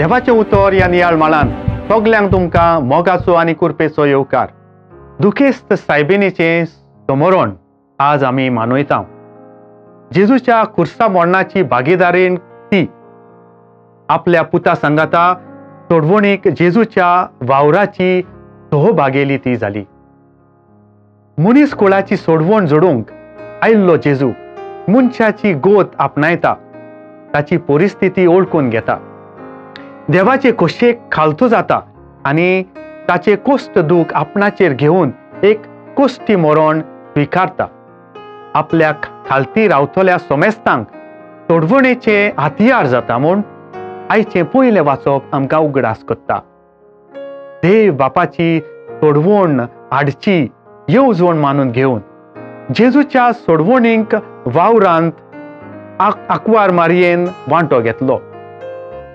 देवाचें उतर ह्या नियाळ माळान सगल्यांक तुमकां मोगाचो आनी कुरपेचो येवकार. दुखेस्त सायबिणीचें समरण आज आमी मानयता. जेजूच्या खुर्सा मरणाची भागीदारीन ती आपल्या पुता सांगाता सोडवणीक जेजूच्या वावराची सहभागेली ती जाली. मनीस कुळाची सोडवण जोडूंक आयिल्लो जेजू मनशाची गोत आपणायता, ताची परिस्थिती ओळखून घेता, देवाचे खोशयेक खालतो जाता आनी ताचे कोश्ट दूख आपणाचेर घेवन एक कोश्टी मरण स्विकारता. आपल्याक खालती रावतल्या सोमेस्तांक सोडवणेचे हतियार जाता म्हूण आयचें पयलें वाचप आमकां उगडास करता. देव बापाची सोडवण हाडची येवजण मानून घेवन जेजूच्या सोडवणीक वावरांत आकवार मारयेन वांटो घेतलो.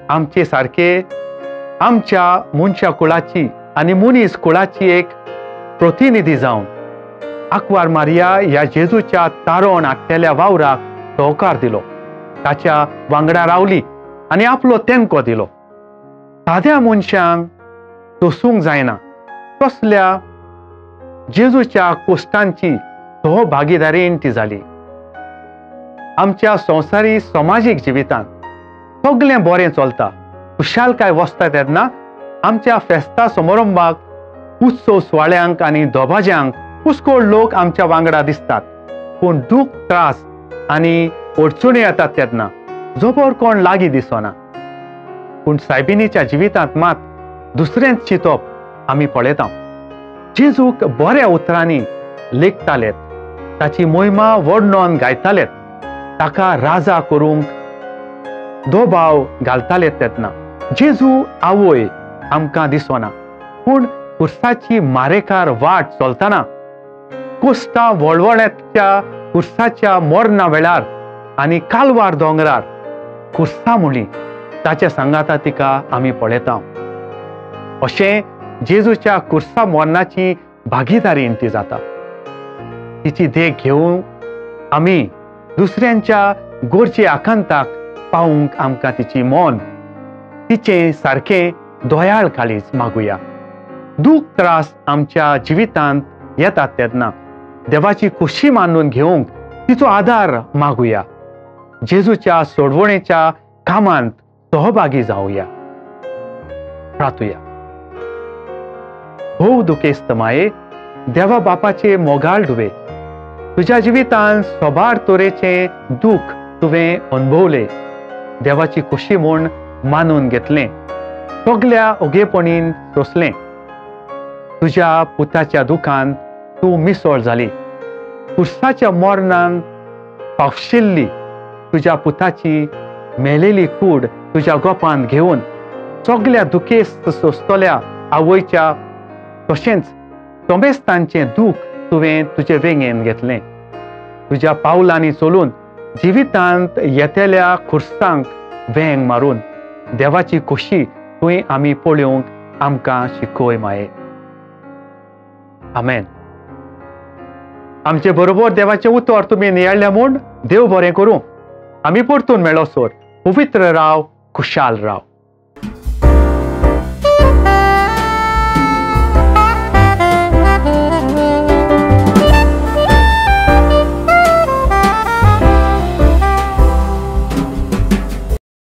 आमचे सारके आमच्या मनशा कुळाची आनी मनीस कुळाची एक प्रतिनिधी जावन आकवार मारिया ह्या जेजूच्या तारण हाडटल्या वावराक सहकार दिलो, ताच्या वांगडा रावली आनी आपलो तेंको दिलो. साद्या मनशांक सोसूंक जायना तसल्या जेजूच्या कोश्टांची सहभागीदारीन ती जाली. आमच्या संवसारी समाजीक जिवितांत सगळें बरें चलता, खुशालकाय वसता तेन्ना आमच्या फेस्ता समारंभाक, उत्सव सुवाळ्यांक आनी दबाज्यांक पुष्कळ लोक आमच्या वांगडा दिसतात. पूण दूख, त्रास आनी अडचणी येतात तेन्ना जबर कोण लागीं दिसना. पूण सायबिणीच्या जिवितांत मात दुसरेंच चिंतप आमी पळयता. जेजूक बऱ्या उतरांनी लेखतालेत, ताची मोहिमा वर्णन गायतालेत, ताका राजा करूंक दबाव घालताले तेन्ना जेजू आवय आमकां दिसना. पूण खुर्साची मारेकार वाट चलतना, कोस्ता वळवळ्याच्या खुर्साच्या मरणा वेळार आनी कालवार दोंगरार खुर्सा म्हणली ताच्या सांगाता तिका आमी पळयता. अशें जेजूच्या खुर्सा मरणाची भागीदारीन ती जाता. तिची देख घेवन आमी दुसऱ्यांच्या गरजे आकांताक पावूंक आमकां तिची मन, तिचें सारकें दयाळ काळीज मागुया. दूख त्रास आमच्या जिवितांत येतात तेन्ना देवाची खोशी मानून घेवंक तिचो आदार मागुया. जेजूच्या सोडवणेच्या कामांत सहभागी जावया. प्रातुया. भोव दुखेस्त माये, देवा बापाचे मोगाळ धुवे, तुज्या जिवितांत सोबार तरेचें दूख तुवें अनुभवलें, देवाची खोशी म्हूण मानून घेतलें, सगल्या ओगेपणीन सोंसलें. तुज्या पुताच्या दुखान तूं मिसळ जाली. खुर्साच्या मरणान पावशिल्ली तुज्या पुताची मेलेली कूड तुज्या गोपान घेवन सगल्या दुखेस्त सोंसतल्या आवयच्या तशेंच सोमेस्तांचें दूख तुवें तुजे वेंगेन घेतलें. तुज्या पावलांनी चलून जिवितांत येतल्या खुर्सांक वेंग मारून देवाची खोशी तुवें आमी पळोवंक आमकां शिकय माये. आमेन. आमचे बरोबर देवाचें उतर तुमी नियाळ्ळें म्हूण देव बरें करूं. आमी परतून मेळोसर पवित्र राव, खुशाल राव.